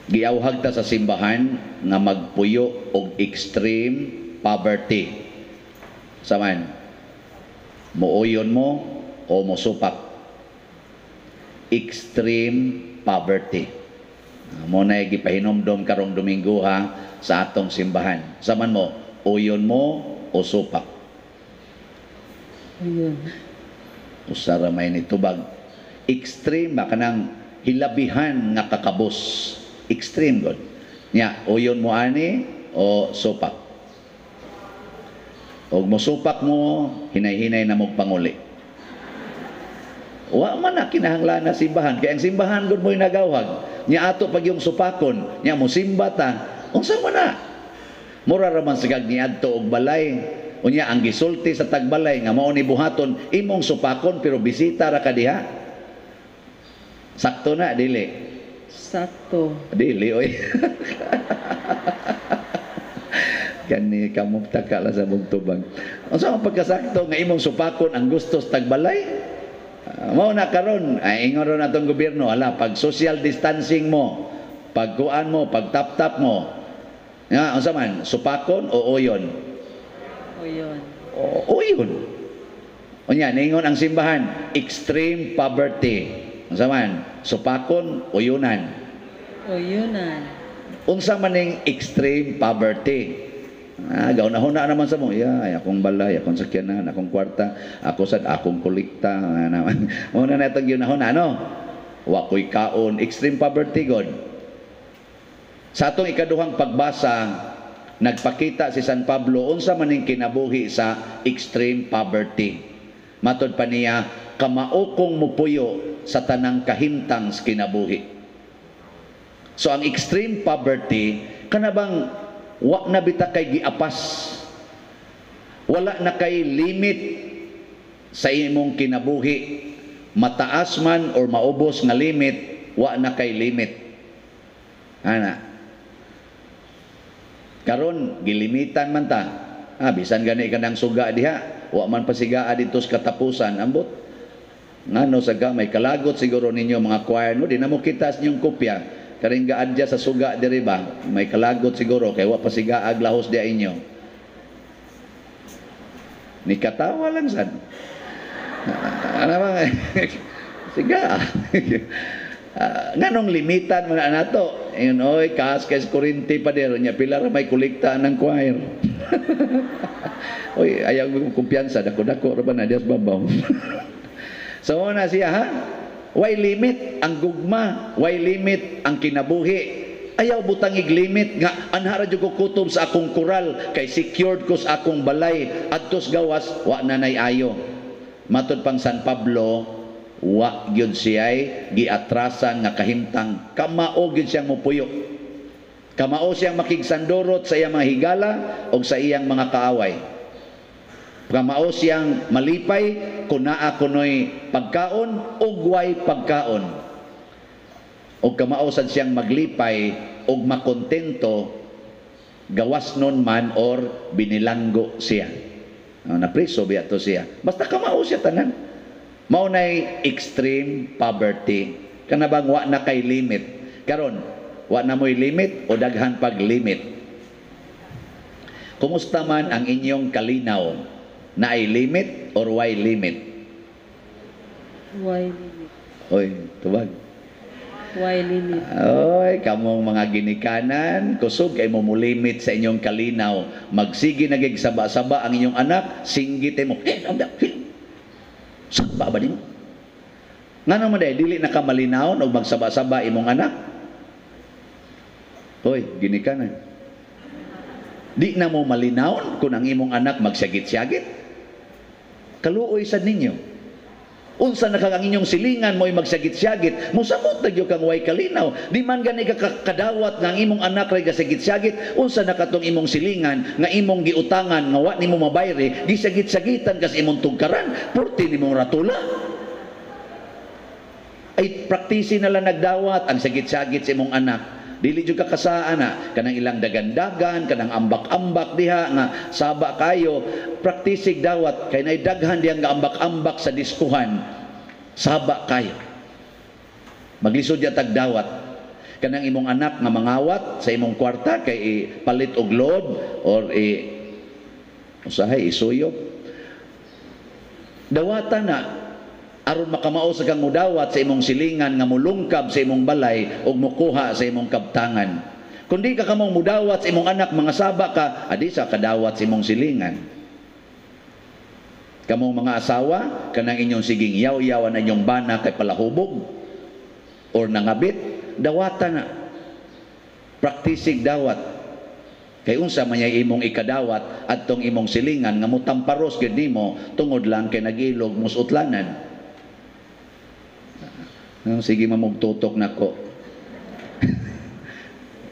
Giawhag ta sa simbahan nga magpuyo og extreme poverty. Saman, muuyon mo o mosupak? Extreme poverty. Mao na gipahinomdom karong Domingo ha sa atong simbahan. Saman mo, uyon mo o supak? Ayun. Usa ra may nitubag. Extreme ba, kanang hilabihan nga kakabos. Extreme god. Nya, uyon mo ani o supak? Og mosupak mo, hinay-hinay na mo panguli. Wa man na kinahanglan na simbahan kay ang simbahan gud mo'y nagawhag. Nya ato pag yung supakon, nya mo simba ta. Unsa man na? Mura ra man sa kag niadto og balay. Unya ang gisulti sa tagbalay nga mao ni buhaton, imong supakon pero bisita ra ka diha. Sakto na dili? Sakto. Dili oy. Kani kamo taka lang sa tubag. Unsa man pagkasakto nga imong supakon ang gusto sa tagbalay? Mao na karon ay ingon ron atong gobyerno, ala, pag social distancing mo, pagkuan mo, pag tap-tap mo. Nga unsa man, supakon o uyon? Uyon. O uyon. Unya ningon ang simbahan, extreme poverty. Unsa man, supakon, uyunan? Uyunan. Unsa man ning extreme poverty? Gaunahuna naman sa mo, ya, ay, akong balay, akong sakyanan, akong kwarta, ako sad akong kolekta, naman. Muna na itong ginahuna, no? Wa ko'y kaon, extreme poverty god. Sa atong ikaduhang pagbasa, nagpakita si San Pablo unsa man ning kinabuhi sa extreme poverty. Matod pa niya, kamao kong mupuyo sa tanang kahimtang sa kinabuhi. So ang extreme poverty, kana bang wa na bita kay giapas, wala na kay limit sa imong kinabuhi, mataas man or maubos nga limit, wa na kay limit ana. Karon gilimitan man ta, bisan gani kanang suga diha, wa man pasigaa didto sa katapusan. Ambot ngano sa may kalagot siguro ninyo mga choir, no? Di na mo kita sa inyong kopya karing gaadya sa suga diri ba, may kalagot siguro kay wa pasigaag lahos diha inyo. Ni katawa lang sad. Ano ba? Siga. Nganong limitan man na nato? Ayun, oy, kas kay kurinti pa dero nya pila ra may kolekta ng choir. Oy, ayaw mo kumpiyansa, dako-dako ra ba na dias babaw. So na siya ha? Why limit ang gugma, why limit ang kinabuhi. Ayaw butang limit nga anha ra jud ko kutob sa akong kural kay secured ko sa akong balay, adtos gawas wa na nay ayo. Matod pang San Pablo, wa gyud siya'y giatrasan nga kahimtang, kamao gyud siyang mupuyo. Kamao siyang makigsandurot sa iyang mga higala o sa iyang mga kaaway. Kamao siyang malipay kung naa kunoy pagkaon ug way pagkaon. O kamao sad siyang maglipay og makontento gawas nun man or binilanggo siya. Napriso biya to siya. Basta kamao siya tanan. Mao nay extreme poverty. Kana bang wa na kay limit. Karon, wa na mo'y limit o daghan pag limit? Kumusta man ang inyong kalinaw? Naay limit or why limit? Why limit? Oy, tubag. Why limit? Oy, kamong mga ginikanan, kusog kay mo mulimit sa inyong kalinaw. Magsige nagig saba-saba ang inyong anak, singgit mo. Eh, saba ba nimo? Ngano man day, dili na ka malinaw og magsaba-saba imong anak? Oy, ginikanan. Di na mo malinaw kung ang imong anak magsyagit-syagit? Kaluoy sad ninyo. Unsa na kang ang inyong silingan mo'y magsyagit-syagit, mosamot na gyud kang way kalinaw. Di man gani ka kadawat nga ang imong anak ray gasyagit-syagit, unsa na katong imong silingan nga imong giutangan nga wa nimo mabayri, gisyagit-syagitan kas imong tugkaran, purti nimong ratula. Ay praktisi na lang nagdawat ang syagit-syagit sa imong anak. Dili jud ka kasaan na kanang ilang dagandagan, kanang ambak-ambak diha nga saba kayo, praktisig dawat kay nay daghan diyang gaambak-ambak sa diskuhan. Saba kayo. Maglisod ya tag dawat. Kanang imong anak nga mangawat sa imong kwarta kay ipalit og load or i usahay isuyop. Dawata na aron makamao sa kang mudawat sa imong silingan nga mulungkab sa imong balay ug mukuha sa imong kabtangan. Kung di ka kamong mudawat sa imong anak, mga saba ka, adi sa kadawat sa imong silingan. Kamong mga asawa, kanang inyong siging yaw-yawan na inyong bana kay palahubog or nangabit, dawata na. Praktisig dawat. Kay unsa man yay imong ikadawat adtong imong silingan nga mutamparos gyud nimo tungod lang kay nag-ilog musutlanan. Sige, mamugtutok nako.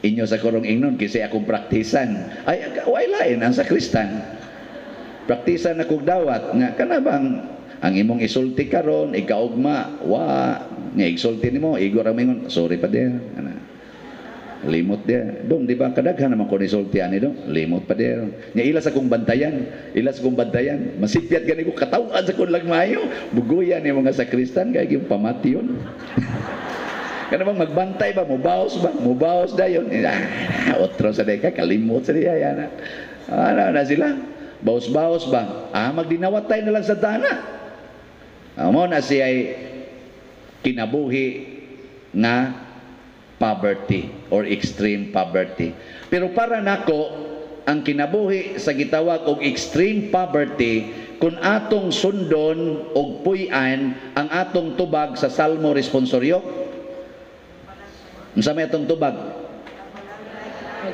Inyo sa korong ingnon kasi akong praktisan. Ay, way lain ang sakristan. Praktisan na kog dawat nga kana bang ang imong isulti karon ikaugma wa nga igsulti nimo igo ra mingon, "Sorry pa dir." Ana, limot dia dong, di ba? Kadaghan naman ko nisulti ani dong, limot pa dir nya. Ila sa kong bantayan, ila sa kong bantayan, masipyat gani ko, katawad sa kong lagmayo, buguyan ni mga sakristan kay gyud pamation. Kana bang magbantay ba, mubaos ba, mubaos dayon, ah, otro sa day ka kalimot sa diya yana. Ano na sila, baos-baos ba, ah, magdinawatay na lang sa dana. Amo na siya ay kinabuhi nga poverty or extreme poverty. Pero para nako, ang kinabuhi sa gitawag og extreme poverty, kung atong sundon og puy-an ang atong tubag sa Salmo Responsorio. Unsa may atong tubag?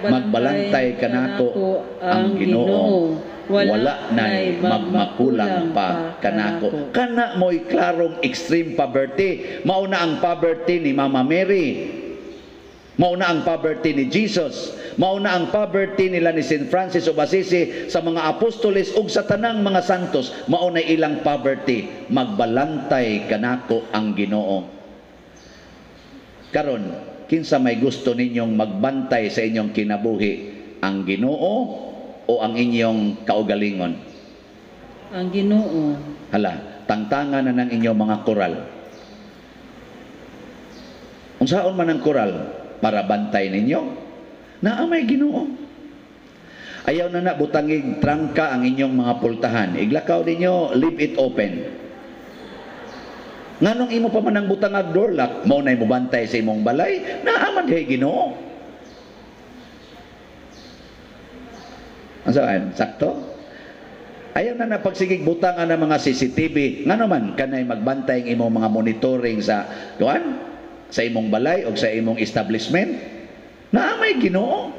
Magbalantay kanako ang Ginoo. Wala na'y magmakulang pa kanako. Kana mo'y klarong extreme poverty. Mao na ang poverty ni Mama Mary. Mao na ang poverty ni Jesus. Mao na ang poverty nila ni St. Francis of Assisi, sa mga apostoles ug sa tanang mga santos. Mao na ilang poverty. Magbalantay kanako ang Ginoo. Karon, kinsa may gusto ninyong magbantay sa inyong kinabuhi? Ang Ginoo o ang inyong kaugalingon? Ang Ginoo. Hala, tangtangan na ng inyong mga koral. Unsaon man ang koral para bantay ninyo? Naa may Ginoo. Ayaw na na butangig trangka ang inyong mga pultahan. Iglakaw ninyo, leave it open. Nganong imo pa man ang butangag door lock, mao nay mobantay sa imong balay, naa man dihay Ginoo. Ang saan? Sakto? Ayaw na na pagsigig butang ang mga CCTV. Ngano man kanay magbantay ang imong mga monitoring sa kuan? Sa imong balay o sa imong establishment? Naa may Ginoo.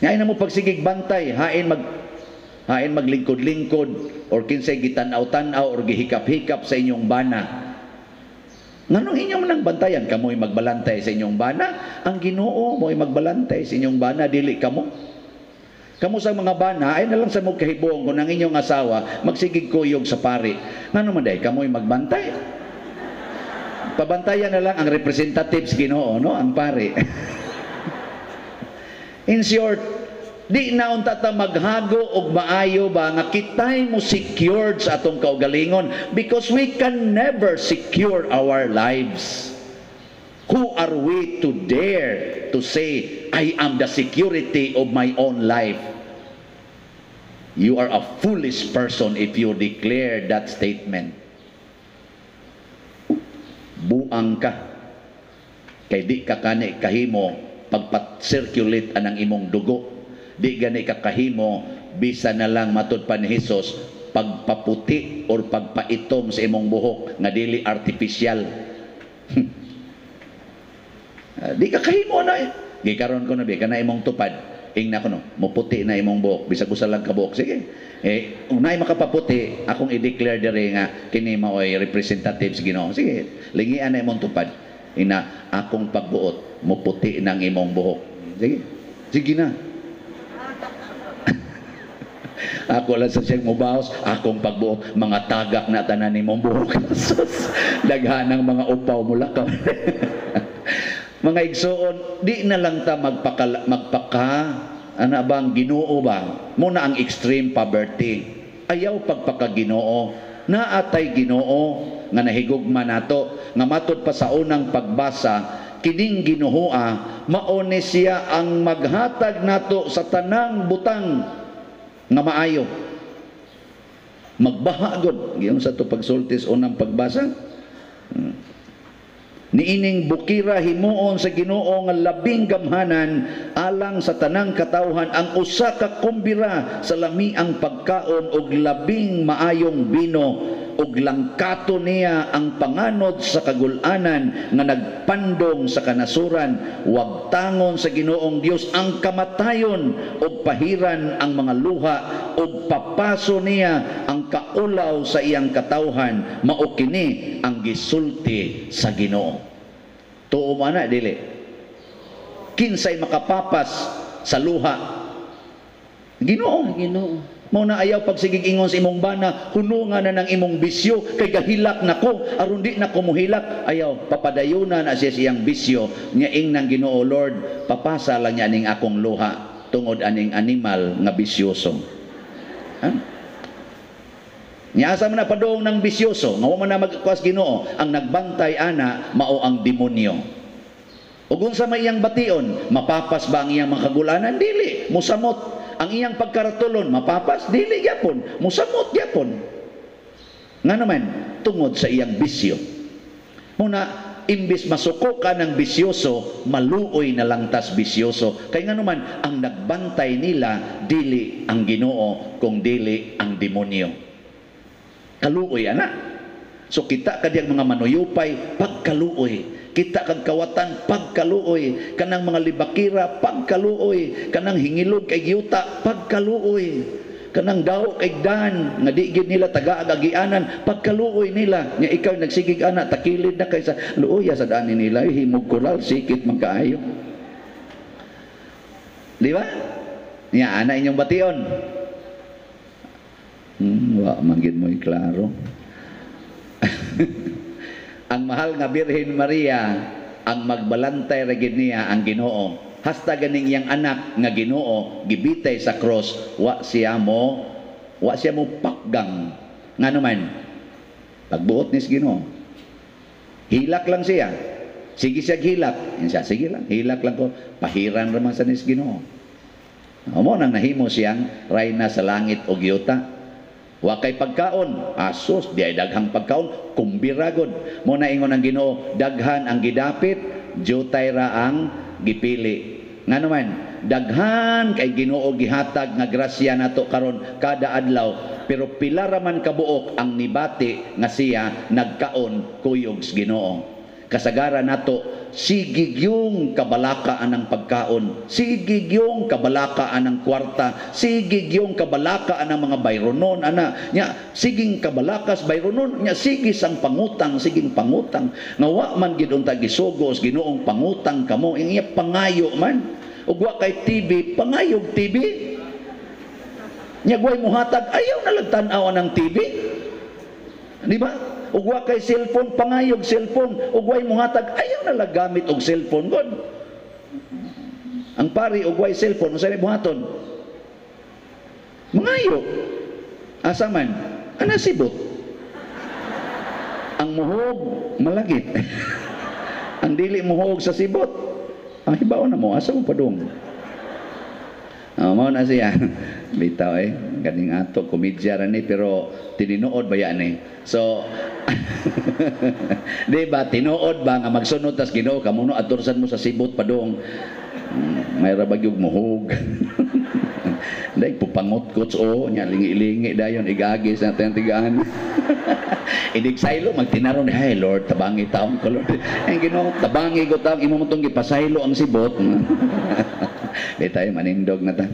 Ngayon na mo pagsigig bantay, hain maglingkod-lingkod or kinsay gitan-aw-tan-aw or gihikap-hikap sa inyong bana. Nganong inyo man ang bantayan? Kamo'y magbalantay sa inyong bana? Ang Ginoo mo'y magbalantay sa inyong bana, dili kamo. Kamo sa mga bana, ay na lang sa mo kahibong kung ang inyong asawa magsigig kuyog sa pari. Ngano man day, kamo'y magbantay? Pabantayan na lang ang representatives Ginoo, no? Ang pari. In short, di na unta ta maghago og maayo ba nga kitay mo secured sa atong kaugalingon, because we can never secure our lives. Who are we to dare to say, "I am the security of my own life"? You are a foolish person if you declare that statement. Buang ka. Kay di ka kani kahimo pagpat-circulate anang imong dugo. Di gani ka kahimo bisa na lang matud pa ni Hesus pagpaputi or pagpaitom sa imong buhok nga dili artificial. Di ka kahimo na eh. Gikaron ko na bi kana imong tupad. Ingna ko no, muputi na imong buhok bisag usa lang ka buhok. Sige. Unay makapaputi, akong i-declare diri nga kini maoy representatives Ginoo. Sige, lingian na imong tupad. Ina akong pagbuot, muputi nang imong buhok. Sige. Sige na. Ako lang sa siyang mubaos, akong pagbuot, mga tagak na tanan nimong buhok. Sus, daghan ng mga upaw mula ka. Mga igsoon, di na lang ta magpaka ana bang Ginoo ba? Muna ang extreme poverty. Ayaw pagpaka-Ginoo. Naatay Ginoo nga nahigugma nato, nga matud pa sa unang pagbasa, Kining Ginoo mao ni siya ang maghatag nato sa tanang butang nga maayo. Magbaha gud giyon sa to pagsulti sa unang pagbasa. Niining bukira himuon sa Ginoo nga labing gamhanan alang sa tanang katawhan ang usa ka kumbira sa lamiang pagkaon ug labing maayong bino, ug langkato niya ang panganod sa kagul-anan nga nagpandong sa kanasuran. Wagtangon sa Ginoong Dios ang kamatayon ug pahiran ang mga luha, ug papaso niya ang kaulaw sa iyang katawhan. Mao kini ang gisulti sa Ginoo. Tuo mo ana, dili? Kinsay makapapas sa luha? Ginoo. Ang Ginoo. Mao na ayaw pagsigig ingon sa imong bana, hunungan na ng imong bisyo kay gahilak nako, aron di na ko mohilak. Ayaw, papadayuna na siya siyang bisyo nya ing nang Ginoo, "Lord, papasa lang niya ning akong luha tungod aning animal nga bisyoso." Ha? Nya asa man na padung ng bisyoso nga wa man na magkuas Ginoo, ang nagbantay ana mao ang demonyo. Ug unsa may iyang bation, mapapas ba ang iyang mga kagulanan? Dili, musamot. Ang iyang pagkaratulon, mapapas? Dili gyapon, musamot gyapon. Nga naman, tungod sa iyang bisyo. Muna, imbis masuko ka ng bisyoso, maluoy na lang tas bisyoso. Kay nga naman, ang nagbantay nila, dili ang Ginoo, kung dili ang demonyo. Kaluoy, ana. So kita kadiyang mga manuyupay, pagkaluoy. Kita kag kawatan, pagkaluoy. Kanang mga libakira, pagkaluoy. Kanang hingilog kay yuta, pagkaluoy. Kanang daw kay dan nga di gid nila taga-agagianan, pagkaluoy nila. Nya ikaw nagsigig ana, takilid na kay sa luoya sa dani nila, himog kural, sikit man kaayo. Di ba? Nya ana inyong bation. Wa man gid mo'y klaro. Ang mahal nga Birhen Maria, ang magbalantay ra gid niya ang Ginoo. Hasta ganing iyang anak nga Ginoo gibitay sa cross, wa siya mo pakgang. Ngano man? Pagbuot ni Ginoo. Hilak lang siya. Sige siya hilak. Yan siya, sige lang, hilak lang ko. Pahiran ra man sa nis Ginoo. Amo nang nahimo siyang rayna sa langit o yuta. Wa kay pagkaon, asos di ay daghang pagkaon, kumbira gud. Mo na ingon ang Ginoo, daghan ang gidapit, jutay ra ang gipili. Ngano man, daghan kay Ginoo gihatag nga grasya nato karon kada adlaw, pero pila ra man kabuok ang nibati nga siya nagkaon kuyog sa Ginoo. Kasagaran nato sige yung kabalaka anang pagkaon, sige yung kabalaka anang kwarta, sige yung kabalaka anang mga bayronon ana nya, siging kabalakas bayronon nya, sige sang pangutang, siging pangutang nga wa man gid unta gisugos Ginoong pangutang kamo ing iya pangayo man. Ug wa kay TV, pangayog TV nya, way muhatag, ayaw na lang tan-aw ng TV, di ba? Ug wa kay cellphone, pangayog cellphone, ug way muhatag, ayaw na lang gamit og cellphone god. Ang pari og way cellphone, unsa may buhaton? Mangayo. Asa man? Ana sibot. Ang muhog malagit. Ang dili muhog sa sibot. Ang hibaw na mo, asa mo padung? Oh, mao na siya. Bitaw eh, ganing ato komedya ra ni pero tinuod ba yan eh. So di ba tinuod ba nga magsunod tas Ginoo kamo no adursan mo sa sibot padung? May ra ba gyud muhog? Dai pupangot kots o nya lingi-lingi dayon igagi sa atong tigaan. Inig saylo magtinaron, "Hey Lord, tabangi taon ko, Lord." Ang Ginoo, tabangi ko taon imo mo tong gipasaylo ang sibot. Di tayo manindog na ta.